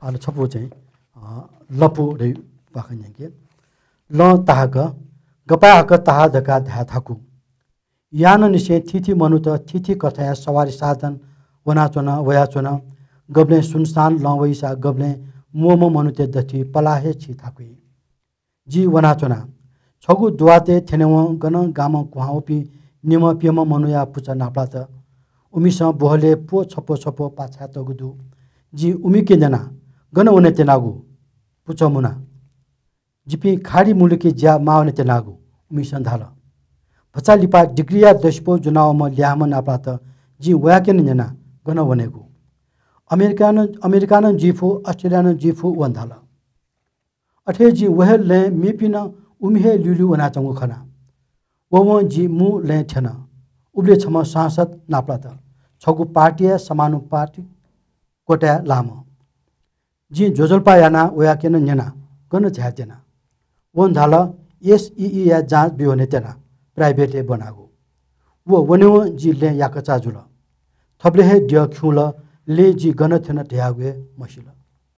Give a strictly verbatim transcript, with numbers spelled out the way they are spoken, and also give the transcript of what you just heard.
अले छपु चाहिँ, अ, लपु रे पाखा न्यंके। लं ताहाक, गपाय् हाक ताहा धकाः धाये थाकु। यानंनिसें थीथी मनूत थीथी कथंया सवारी साधन वनाच्वन, वयाच्वन। गबलें सुनसान लं वइसा गबलें मोम मनूतय् दथुइ पलाः हे छि थाकुइ। जि वनाच्वना। छगू दुवातय् थ्यनेवं गनं गामं कुहां वःपिं निम्ह प्यम्ह मनूया पुचः नापलात। उमिसं ब्वहलय् प्व छप्व छप्व पाछाय् तःगु दु। जिं उमिके न्यना, गन वने त्यनागु? पुचः मुना। जिपिं खाडी मुलुकय् ज्या माः वने त्यनागु, उमिसं धाल। भचा लिपा डिग्रीया दसिपौ ज्वनावःम्ह ल्याहाम्ह नापलात। जिं वयाके नं न्यना, गन वनेगु? अमेरिका नं, अमेरिका नं जुइ फु, अस्ट्रेलिया नं जुइ फु, वं धाल। अथे जिं व हे लँय् मेपिं नं उमि हे ल्यूल्यू वनाच्वंगु खना। ववं जि मू लँय् थ्यन। उबलय् छम्ह सांसद नापलात। छगू पार्टीया समानुपातिक कोटाय् लाःम्ह। जिं ज्वजलपा यानाः वयाके नं न्यना, गन झाये त्यना? वं धाल, एसईईया जाँच ब्यूवने त्यना, प्राइभेटय् ब्वनागु। व वनेवं जि लँय् याकःचा जुल। थबलय् हे द्यः खिउँल, लँय् जि गन थ्यन धयागु हे मसिल।